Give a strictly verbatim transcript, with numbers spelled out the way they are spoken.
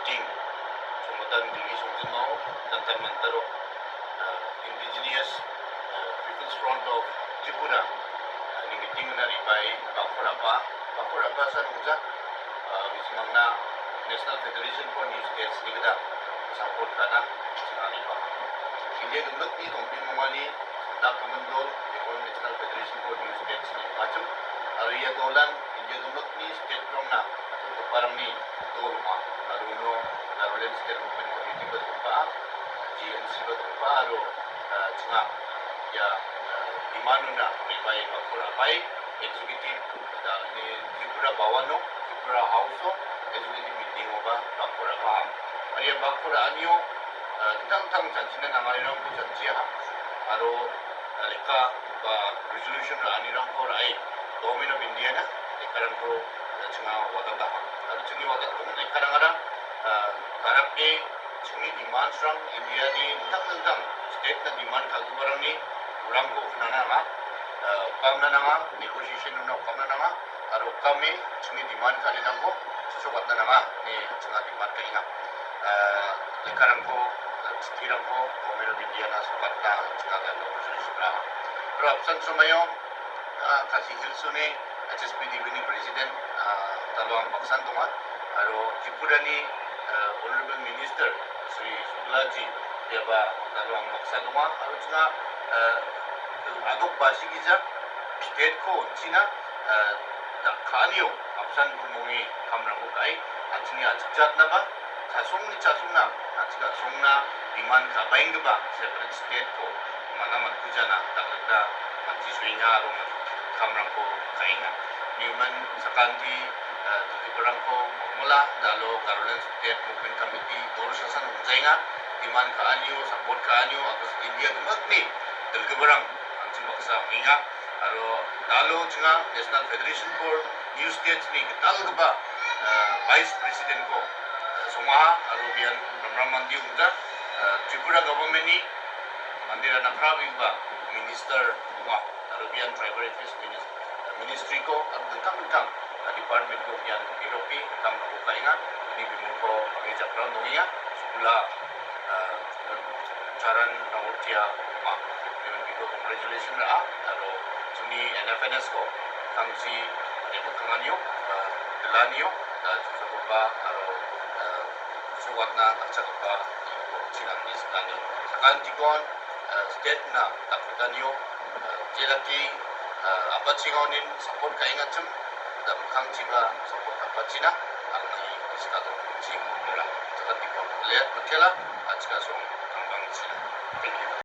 Chongmatan Delhi songjinmao Jantar Mantaro, ah, Indigenous, ah, People's Front of Tripura, ah, ni meeting-ona re·bae bakko ra·baa, bakko ra·baa san ong·ja, ah, gisik mangna National Federation for New States-ni gita support ka·na ching·a re·baa. India gimikni tongpimongani dakgimin dol, ian National Federation for New States-ni ong·achim, aro ia dolan India gimikni state-rangna donggiparangni dol ong·a. Aro uno Nagaland State Movement Committee-ba donggipa, G N C-ba donggipa, aro, ah, ching·a, ia, ah, demand-ona re·bae bakko ra·bae executive, da·alni Tripura Bhavan-o, Tripura House-o executive meeting-oba bakko ra·baa. Aro ia bakko ra·anio, ah, dingtang dingtang janchina nangarirangko janchiaha. Aro, ah, lekka ba resolution ra·anirangko ra·e, Government of India-na lekkarangko, ah, ching·a watataha. Aro ching·e watatgimin lekkarangara, ah, tarake ching·ni demands-rang India-ni dingtang dingtang state-na demand ka·giparangni urangko ukanna nanga, ah, ukamna nanga, negotiation-ona ukamna nanga, aro ukame ching·ni demand ka·anirangko sokatna nanga ine ching·a demand ka·enga. Ah, lekkarangko, ah, chittirangko Government of India-na sokatna ching·a ka·enga. Aro apsan somoio, ah, Khasi Hills-oni H S P D B-ni president, ah, Daluang Baksan donga. Aro Tripura-ni, ah, Honorable Minister Shri Shuklaji, iaba Daluang Baksan donga. Aro ching·a, ah, a·dok basgija state-ko on·china, ah, da-, ka·anio apsan gimongni kamrangko ka·e, an·chingni a·chikjatnaba, chasongni chasongna, an·ching a·songna demand ka·baenggipa separate state-ko man·a matkugijanan dakrikna manchisoenga aro man-, kamrangko ka·enga. Uni uman sakanti, eh, donggiparangko Mola, Dalo, Garoland State Movement Committee, Dol Sasan ong·jaenga, demand ka·anio, support ka·anio, August India gimikni dilgiparang an·ching baksa ong·enga. Aro Dalo ching·a National Federation for New States-ni gitalgipa, eh, Vice President-ko, eh, songaha aro bian ramram mande ong·ja, eh, Tripura government-ni manderang nakrabegipa minister ong·a. Aro bian Tribal Affairs Minis-, Ministry-ko aro dingtang dingtang, eh, department-ko bian biroke kamrangko ka·enga. Uni bimungko angni jakran dongenga. Skula, eh, Charan Naotia ong·a. Uni bimungko congratulation ra·a. Aro chingni N F N S-ko tangsi rimikkanganio, eh, dilanio, eh, chukchakgipa aro, eh, sowatna dakchakgipa chinangni sikani. Sakantikon, eh, state-na dakgitanio, eh, jelaki, eh, apachinga onin support ka·engachim, da mikkangchiba support ka·pachina, angni sikado ching ora. Sakantikon le matela, achika song tangbang china. Thank you.